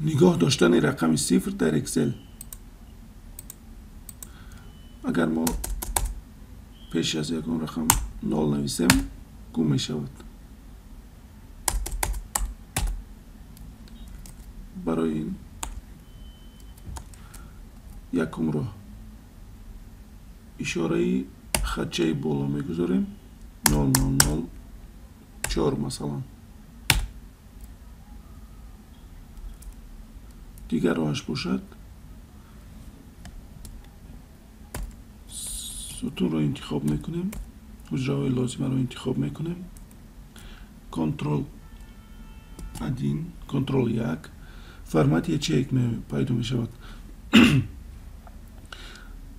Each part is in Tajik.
Нигоҳ доштани рақами сифр дар Excel. Агар мо пеш аз ягон рақам нол нависем, гум мешавад. Барои ин якум роҳ ишораи хатчаи боло мегузорем, 0004 масалан. Дигар роҳаш бошад, сутунро интихоб мекунем, ҳуҷраҳои лозимаро интихоб мекунем, контрол 1, контрол 1, формати ячеек пайдо мешавад.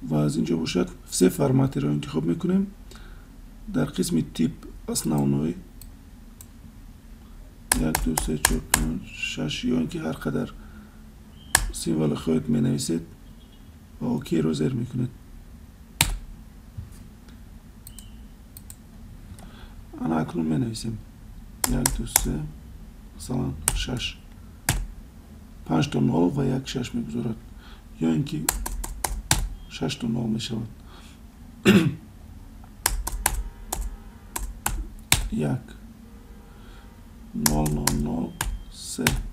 Ва аз инҷо бошад все форматеро интихоб мекунем. Дар қисми тип основной 1, 2, 3, 4, 5, 6 ё ин ки ҳар қадар символи хоҳед менависед ва окейро зер мекунед. Ана акнун менависем 1, 2, 3, масалан 6, 5 то 0 ва 1 6 мегузорад, ё ин ки 6 то 0 мешавад. 1 0 0 0 3.